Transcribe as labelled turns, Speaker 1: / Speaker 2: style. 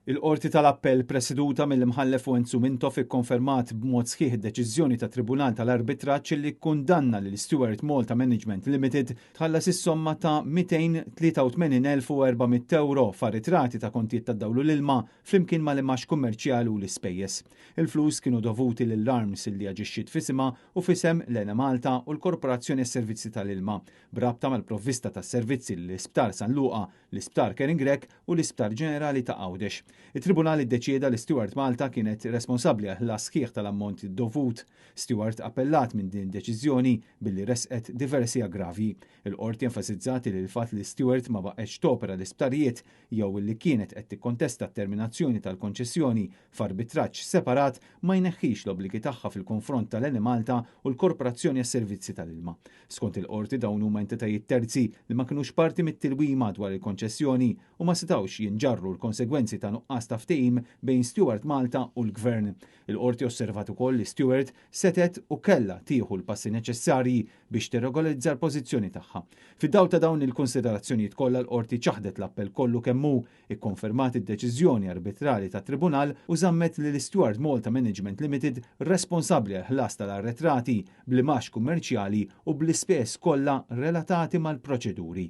Speaker 1: Il-Qorti tal-Appell preseduta mill-Imħallef Wenzu Mintoff ikkonfermat b'mod sħiħ id-deċiżjoni tat-Tribunal tal-Arbitraġġ li kkundanna lil Steward Malta Management Limited tħallas is-somma ta' 283,400 ewro f'arretrati ta' kontijiet tad-dawl u l-ilma flimkien mal-imgħax kummerċjali u l-ispejjeż. Il-flus kienu dovuti lil Arms li aġixxiet f'isimha u f'isem l-Enemalta u l-Korporazzjoni għas-Servizzi tal-Ilma b'rabta mal-provvista tas-servizzi lill-Isptar San Luqa, l-Isptar Karen Grech u l-Isptar Ġenerali ta' Għawdex. It-Tribunal iddeċieda li Steward Malta kienet responsabbli għall-ħlas sħiħ tal-ammont dovut. Steward appellat minn din id-deċiżjoni billi ressqet diversi aggravji. Il-Qorti enfasizzat li l-fatt li Steward ma baqgħetx topera l-isptarijiet jew li kienet qed tikkontesta t-terminazzjoni tal-konċessjoni f'arbitraġġ separat ma jneħħix l-obbligi tagħha fil-konfront tal-Enemalta u l-Korporazzjoni għas-Servizzi tal-Ilma. Skont il-Qorti dawn huma entitajiet terzi li ma kinux parti mit-tilwima dwar il-konċessjoni u ma setgħux jinġarru l-konsegwenzi ta' nuqqas ta' ftehim bejn Steward Malta u l-Gvern. Il-Qorti osservat ukoll li Steward setgħet u kellha tieħu l-passi neċessarji biex tirregolarizza l-pożizzjoni tagħha. Fid-dawl ta' dawn il-kunsiderazzjonijiet kollha l-Qorti ċaħdet l-appell kollu kemm hu, ikkonfermat id-deċiżjoni arbitrali tat-Tribunal u żammet lil Steward Malta Management Limited responsabbli għall-ħlas tal-arretrati bl-imgħax kummerċjali u bl-ispejjeż kollha relatati mal-proċeduri.